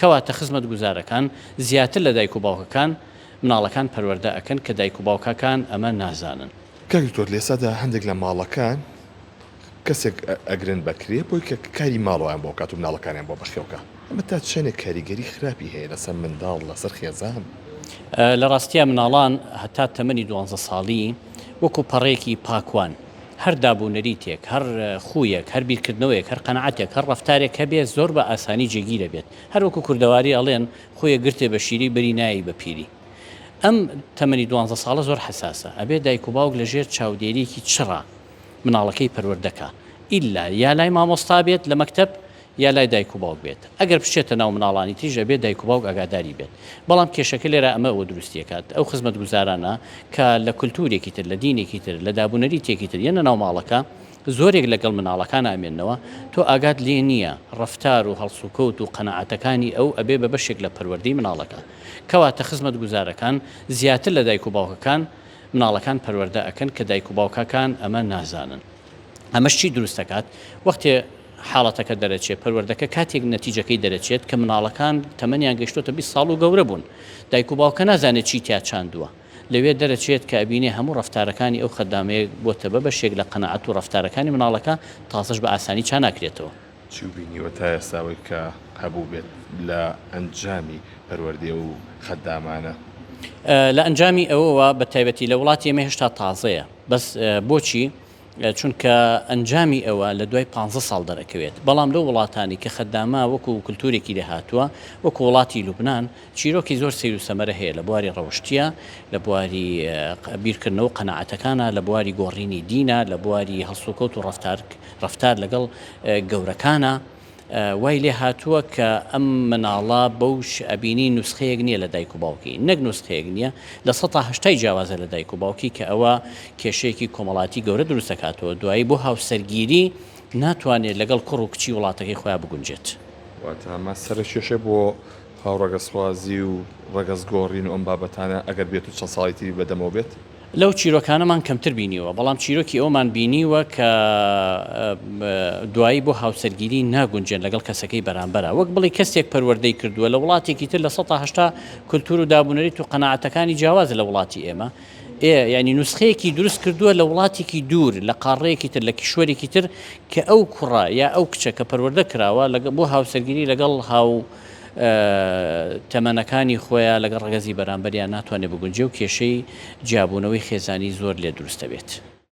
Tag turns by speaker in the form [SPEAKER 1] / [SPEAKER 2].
[SPEAKER 1] کەواتە خزمەتگوزارەکان زیاتر لە دایک و باوکەکان مناڵەکان پەروەردە ئەکەن کە دایک و باوکاکان ئەمە نازانن.
[SPEAKER 2] کاک دکتۆر لە ئێستادا هەندێک لە ماڵەکان کەسێک ئەگرن بە کرێ بۆی کە کاری ماڵەوەیان بۆ بکات و مناڵەکانیان بۆ بەخێو کا ئەمە تا چەنێک کاریگەری خراپی هەیە لەسەر منداڵ لەسەر خێزان؟
[SPEAKER 1] لە ڕاستیا مناڵان هەتا تەمەنی دوانزە ساڵی وەکو پەڕەیەکی پاک وان هەر داب و نەریتێک، هەر خوویەک، هەر بیرکردنەوەیەک، هەر قەناعەتێک، هەر ڕەفتارێک هەبێ زۆر بە ئاسانی جێگیر ئەبێت. هەر وەکو کوردەواری ئەڵێن، خوویەک گرتێ بە شیری بەری نایەی بە پیری. ئەم تەمەنی دوانزە ساڵە زۆر حەساسە. ئەبێ دایک و باوک لە ژێر چاودێرییەکی چڕا مناڵەکەی پەروەردە کا. ئیلا یا لای مامۆستا بێت لە مەکتەب یا لای دایک و باوک بێت ئەگەر بچێتە ناو مناڵانی تریش ئەبێت دایک و باوک ئاگاداری بێت بەڵام کێشەکە لێرە ئەمە ئەوە دروستی ئەکات ئەو خزمەتگوزارانە کە لە کولتورێکی تر لە دینێکی تر لە دابونەریتێکی تر یەنە ناو ماڵەکە زۆرێک لەگەڵ مناڵەکان ئامێنەوە تۆ ئاگات لێ نییە ڕەفتار و هەڵسوکەوت و قەناعەتەکانی ئەو ئەبێ بە بەشێک لە پەروەردەی مناڵەکە کەواتە خزمەتگوزارەکان زیاتر لە دایک و باوکەکان مناڵەکان پەروەردە ئەکەن کە دایک و باوکەکان ئەمە نازانن ئەمەش چی دروست دەکات وەختێ حاڵەتەکە دەرەچێت، پەروەردەکە کاتێک نەتیجەکەی دەرەچێت کە مناڵەکان تەمەنیان گەیشتۆتە 20 ساڵ و گەورە بوون، دایک و باوکە نازانێت چی تیا چاندووە، لەوێ دەرەچێت کە ئەبینێ هەموو ڕەفتارەکانی ئەو خەدامەیە بۆتە بە بەشێک لە قەناعەت و ڕەفتارەکانی مناڵەکە، تازەش بە ئاسانی چا ناکرێتەوە.
[SPEAKER 2] چیو بینیوە تا ئێستا ئەوەی کە هەبووبێت لە ئەنجامی پەروەردەی ئەو خەدامانە؟
[SPEAKER 1] لە ئەنجامی ئەوەوە بە تایبەتی لە وڵاتی ئێمە هێشتا تازەیە، بەس بۆچی؟ چونکە ئەنجامی ئەوە لە دوای پانزە ساڵ دەرەکەوێت، بەڵام لەو وڵاتانی کە خەدامە وەکو کلتورێکی لێ هاتووە وەکو وڵاتی لوبنان چیرۆکی زۆر سەیر و سەمەرە هەیە لە بواری ڕەوشتیە، لە بواری بیرکردنەوە و قەناعەتەکانە، لە بواری گۆڕینی دینە، لە بواری هەڵسوکەوت و ڕەفتار ڕەفتار لەگەڵ گەورەکانە. وای لێ هاتووە کە ئەم مناڵە بەو ش ئەبینی نوسخەیەک نیە لە دایک و باوکی نەک نوسخەیەک نیە لە سەتا هەشتای جیاوازە لە دایک و باوکی کە ئەوە کێشەیەکی کۆمەڵاتی گەورە دروست دەکاتەوە دوایی بۆ هاوسەرگیری ناتوانێت لەگەڵ کوڕ و کچی وڵاتەکەی خۆیا بگونجێت.
[SPEAKER 2] واتە ئەمە سەرەکێشە بۆ هاوڕەگەزخوازی و ڕەگەزگۆڕین و ئەم بابەتانە ئەگەر بێت و چەند ساڵی تری بەدەمەوە بێت؟
[SPEAKER 1] لەو چیرۆکانەمان کەمتر بینیوە، بەڵام چیرۆکی ئەوەمان بینیوە کە دوایی بۆ هاوسەرگیری ناگونجێن لەگەڵ کەسەکەی بەرامبەرا، وەک بڵێی کەسێک پەروەردەی کردووە لە وڵاتێکی تر 80% کولتوور و دابونەریت و قەناعەتەکانی جیاوازە لە وڵاتی ئێمە، ئێ یانی نوسخەیەکی دروست کردووە لە وڵاتێکی دوور لە قاڕەیەکی تر لە کیشوەرێکی تر کە ئەو کوڕە یا ئەو کچە کە پەروەردە کراوە بۆ هاوسەرگیری لەگەڵ هاو تەمەنەکانی خۆیا لەگەڵ ڕەگەزی بەرامبەریا ناتوانێت بگونجێ و کێشەی جیابوونەوەی خێزانی زۆر لێ دروست دەبێت.